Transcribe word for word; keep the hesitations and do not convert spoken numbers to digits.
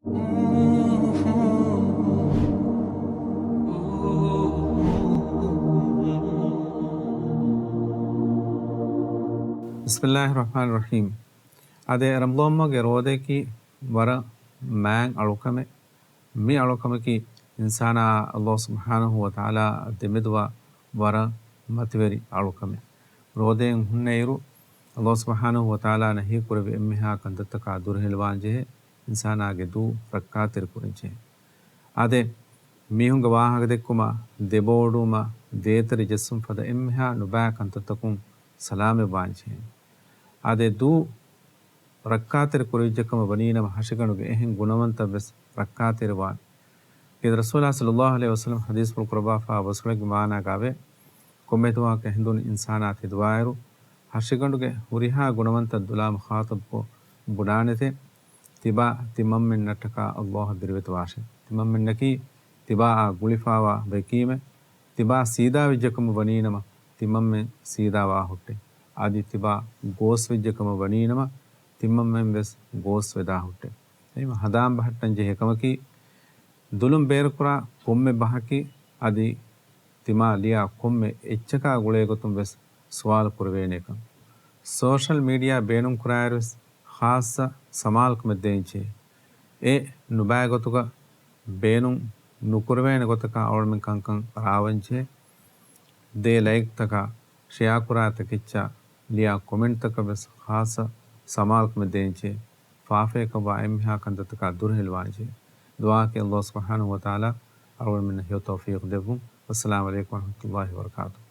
ބިސްމިއްލާހި ރަޙްމާނި ރަޙީމް. އާދެ، ރަމަޟާން މަހުގެ ރޯދައަކީ ވަރަށް މާތް އަޅުކަމެއް. މި އަޅުކަމަކީ އިންސާނާ ﷲ ސުބްޙާނަހޫ ވަތަޢާލާ ދެމެދުވާ ވަރަށް މަތިވެރި އަޅުކަމެއް. ރޯދައިން ހުންނަ އިރު، ﷲ ސުބްޙާނަހޫ ވަތަޢާލާ ނަހީ ކުރެއްވި އެންމެހާ ކަންތައްތަކާ ދުރުހެލިވާން ޖެހޭ، އިންސާނާގެ ދޫ ރައްކާތެރި ކުރަން ޖެހޭ. އާދެ، މީހުންގެ ވާހަކަ ދެއްކުމާ، ދެބޯޑުވުމާ، ދޭތެރެ ޖެއްސުން ފަދަ އެންމެހާ ނުބައި ކަންތައްތަކުން ސަލާމަތްވާން ޖެހޭ. އާދެ، ދޫ ރައްކާތެރި ކުރެވިއްޖެ ކަމަށް ވަނީނަމަ، ހަށިގަނޑުގެ އެހެން ގުނަވަންތައް ވެސް ރައްކާތެރިވާނެ. ކީދަ ރަސޫލާ ޞައްލައްލާހު ޢަލައިހި ވަސައްލަމަ ޙަދީޘްފުޅު ކުރައްވާފާ ބަސްފުޅެއްގެ މާނާގައިވޭ، ކޮންމެ ދުވަހަކު އެހިނދުން އިންސާނާ ތެދުވާއިރު، ހަށިގަނޑުގެ ހުރިހާ ގުނަވަންތައް ދުލާމަ ޚާޠިބުކޮށް ބުނާނެތެ، ތިބާ ތިމަންމެންނަށްޓަކާ ﷲ އަށް ދިރިވެތިވާށޭ. ތިމަންމެންނަކީ ތިބާއާ ގުޅިފާވާ ބައެކީމެ، ތިބާ ސީދާވެއްޖެ ކަމަށް ވަނީނަމަ، ތިމަންމެން ސީދާވާ ހުއްޓޭ. އަދި ތިބާ ގޯސްވެއްޖެ ކަމަށް ވަނީނަމަ، ތިމަންމެން ވެސް ގޯސްވެދާ ހުއްޓޭ. އެހެންވެ، ހަނދާން ބަހައްޓަން ޖެހޭ ކަމަކީ، ދުލުން ބޭރުކުރާ ކޮންމެ ބަހަކީ އަދި ތިމާ ލިޔާ ކޮންމެ އެއްޗަކާ ގުޅޭގޮތުން ވެސް ސުވާލު ކުރެވޭނެކަން. ސޯޝަލް މީޑިއާ ބޭނުންކުރާއިރު ވެސް ޚާއްޞަ ސަމާލުކަމެއް ދޭންޖެހޭ. އެ ނުބައި ގޮތުގަ ބޭނުން ނުކުރެވޭނެ ގޮތަކަށް އަޅުގަނޑުމެން ކަންކަން ރާވަންޖެހޭ. ދޭ ލައިކްތަކާ، ޝެއާކުރާ ތަކެއްޗާ، ލިޔާ ކޮމެންޓްތަކަށް ވެސް ޚާއްޞަ ސަމާލުކަމެއް ދޭންޖެހޭ. ފާފަޔަކަށްވާ އެންމެހާ ކަންތައްތަކާ ދުރުހެލިވާންޖެހޭ. ދުޢާއަކީ ﷲ ސުބްޙާނަހޫ ވަތަޢާލާ އަޅުގަނޑުމެންނަށް ހެޔޮ ތައުފީޤު ދެއްވުން. ވައްސަލާމު ޢަލައިކުމް ވަރަޙްމަތުﷲި ވަބަރަކާތުހު.